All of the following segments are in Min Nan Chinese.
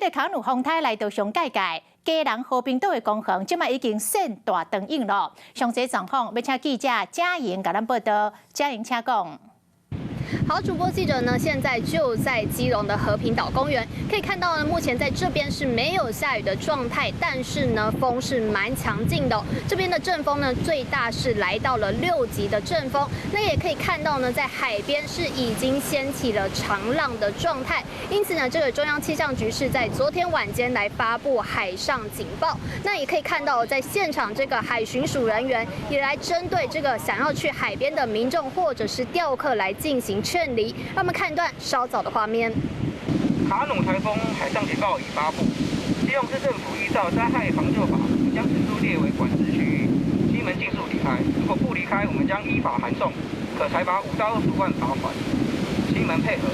這個卡努風颱來到上界界，基隆和平島的公園，這擺已經現大長影囉。詳細狀況，欲請記者嘉瑩共咱報道。嘉瑩，請講。好，主播記者呢，現在就在基隆的和平島公園，可以看到呢，目前在這邊是沒有下雨的狀態，但是呢，風是蠻強勁的。這邊的陣風呢，最大是來到了6級的陣風。那也可以看到呢，在海邊是已經掀起了長浪的狀態。因此呢，這個中央氣象局是在昨天晚間來發布海上警報。那也可以看到，在現場這個海巡署人員也來針對這個想要去海邊的民眾或者是釣客來進行勸離。讓我們看一段稍早的畫面。卡努颱風海上警報已發布，基隆市政府依照災害防救法，將此處列為管制區域，請們盡速離開。如果不離開，我們將依法函送，可裁罰5到25萬罰款。請們配合。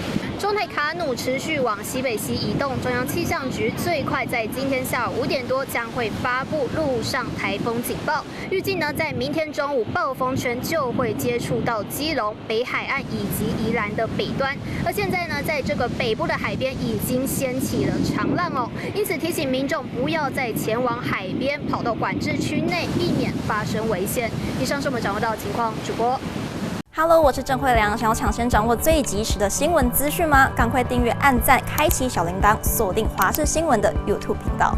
中台卡努持續往西北西移動，中央氣象局最快在今天下午5點多將會發布陸上颱風警報。預計呢，在明天中午暴風圈就會接觸到基隆北海岸以及宜蘭的北端。而現在呢，在這個北部的海邊已經掀起了長浪哦，因此提醒民眾不要再前往海邊，跑到管制區內，避免發生危險。以上是我們掌握到的情況，主播。 Hello，我是鄭慧良。想要搶先掌握最及時的新聞資訊嗎？趕快訂閱、按讚、開啟小鈴鐺，鎖定華視新聞的 YouTube 頻道。